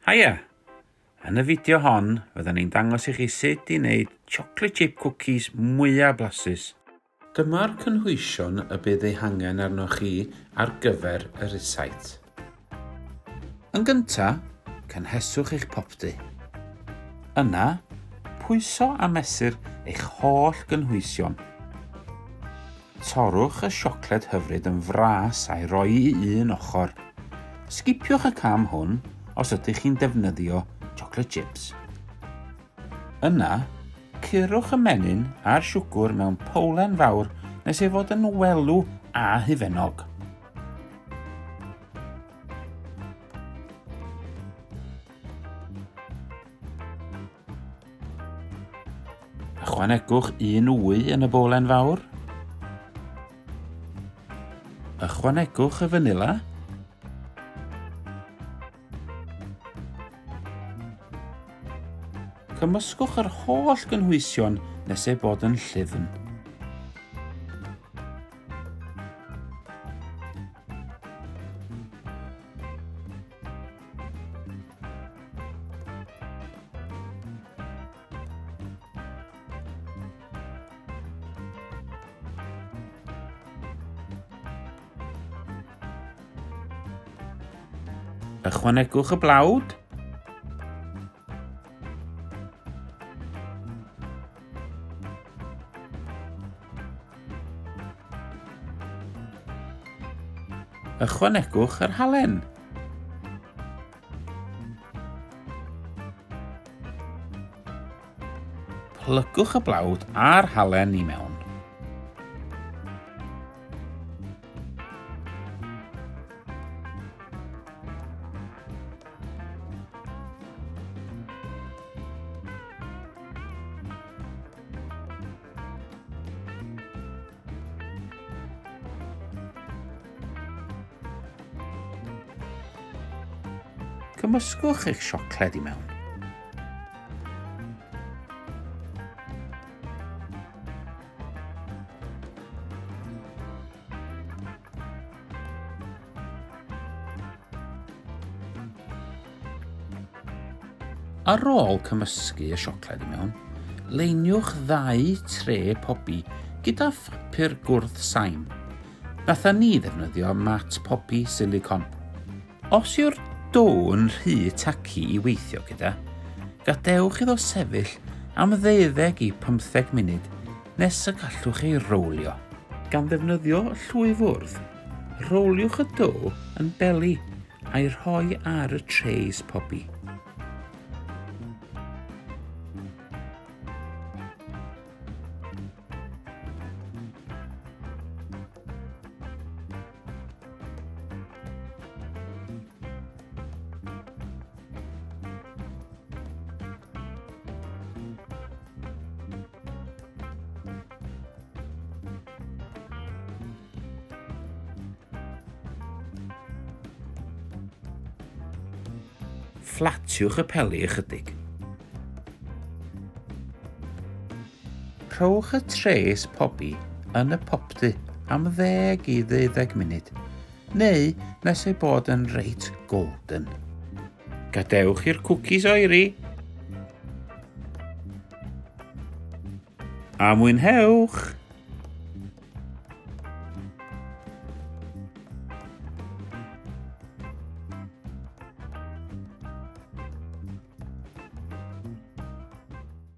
Haia! Yn y fideo hon, fydden ni'n dangos i chi sut i wneud chocolate chip cookies mwyaf blasus. Dyma'r cynhwysion y bydd eu hangen arnoch chi ar gyfer y rysáit. Yn gyntaf, cynheswch eich popty. Yna, pwyso a mesur eich holl gynhwysion. Torrwch y siocled hyfryd yn fras a'i roi i un ochr. Sgipiwch y cam hwn os ydych chi'n defnyddio chocolate chips. Yna, curwch y menyn a'r siwgwr mewn powlen fawr nes ei fod yn welw a hufennog. Ychwanegwch un wy yn y bowlen fawr. Ychwanegwch y fanila. Cymysgwch yr holl gynhwysion nes eu bod yn llyfn. Ychwanegwch y blawd. Ychwanegwch yr halen. Plygwch y blawd a'r halen i mewn. Cymysgwch eich siocled i mewn. Ar ôl cymysgu y siocled i mewn, leiniwch ddau tre pobi gyda phapur gwrth saim. Natha ni ddefnyddio mat pobi silicon. Os yw'r dough yn rhy tacky i weithio gyda, gadewch iddo sefyll am ddeuddeg i pymtheg munud nes y gallwch ei rowlio. Gan ddefnyddio llwy fwrdd, rowliwch y dough yn beli a'i rhoi ar y trays pobi. Fflatiwch y peli ychydig. Rhowch y trays pobi yn y popty am ddeg i ddeuddeg munud, neu nes ei bod yn reit golden. Gadewch i'r cwcis oeri. A mwynhewch!